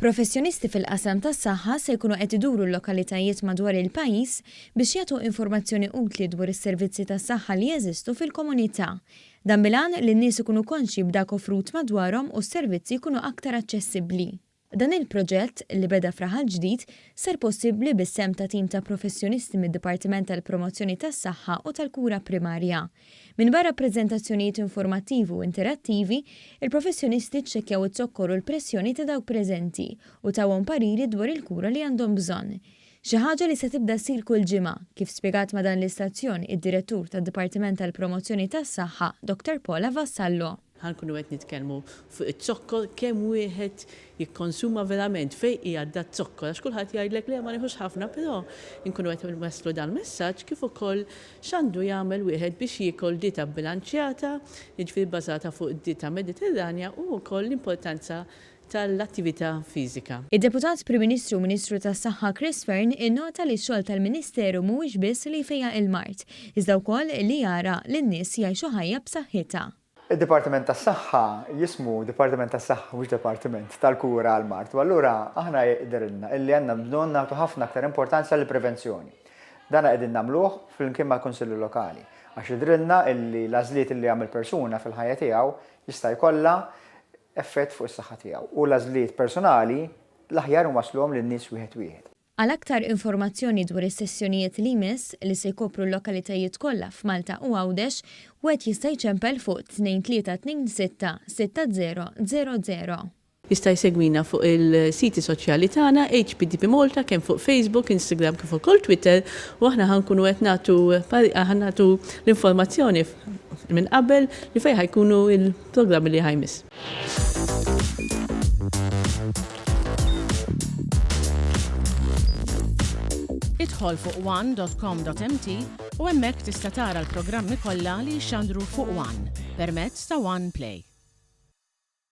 Professjonisti fil-qasam tas-saħħa se jkunu qed iduru l-lokalitajiet madwar il-pajjiż biex jagħtu informazzjoni utli dwar is-servizzi tas-saħħa li jeżistu fil-komunità. Dan bil-għan li n-nies ikunu konxji b'dak offrut madwarhom u s-servizzi jkunu aktar aċċessibbli. Dan il-proġett, li beda f'Raħal Ġdid, sar possibbli bis-sehem ta' tim ta' professjonisti mid-Dipartiment tal-Promozzjoni tas-Saħħa u tal-Kura Primarja. Minbarra preżentazzjonijiet informattivi u interattivi, il-professjonisti ċċekkjaw iz-zokkor u l-pressjoni ta' dawk preżenti u tawhom pariri dwar il-kura li għandhom bżonn. Xi ħaġa li se tibda ssir kull ġimgħa, kif spjegat ma' dan l-istazzjon id-Direttur tad-Dipartiment tal-Promozzjoni tas-Saħħa, Dr Paula Vassallo. Ħa nkunu qed nitkellmu fuq iz-zokkor, kemm wieħed jikkonsuma verament, fejn qiegħed daz-zokkor, għax kulħadd jgħidlek le ma nieħux ħafna, però nkunu qed inwasslu dal-messaġġ kif ukoll x'għandu jagħmel wieħed biex jiekol dieta bbilanċjata, jiġifieri bbażata fuq dieta Mediterranja u wkoll l-importanza tal-attività fiżika. Id-Deputat Prim Ministru u Ministru tas-Saħħa Chris Fearne innota li x-xogħol tal-Ministeru mhuwiex biss li jfejjaq il-mard, iżda wkoll li jara li n-nies jgħixu ħajja b'saħħitha. Id-Dipartiment tas-Saħħa jismu Dipartiment tas-Saħħa mhux Dipartiment tal-Kura għall-Mard u allura aħna jidhrilna illi għandna bżonn nagħtu ħafna aktar importanza lill-prevenzjoni. Dan qegħdin nagħmluh flimkien mal-Kunsilli Lokali għax jidhrilna illi l-għażliet illi jagħmel persuna fil-ħajja tiegħu jista' jkollha effett fuq is-saħħa tiegħu u l-għażliet personali l-aħjar inwassluhom lin-nies wieħed wieħed. Għal aktar informazzjoni dwar is-sessjonijiet li jmiss, li se jkopru l-lokalitajiet kollha f'Malta u Għawdex, wieħed jista' jċempel fuq 2326 6000. Jista' jsegwina fuq il-siti soċjali tagħna HPDP Malta kemm fuq Facebook, Instagram kif ukoll Twitter u aħna ħa nkunu qed nagħtu ħa nagħtu l-informazzjoni minn qabel li fejn ħa jkunu l-programmi li ħa jmiss. Idħol fuq one.com.mt u hemmhekk tista' tara l-programmi kollha li jixxandru fuq One permezz ta' One Play.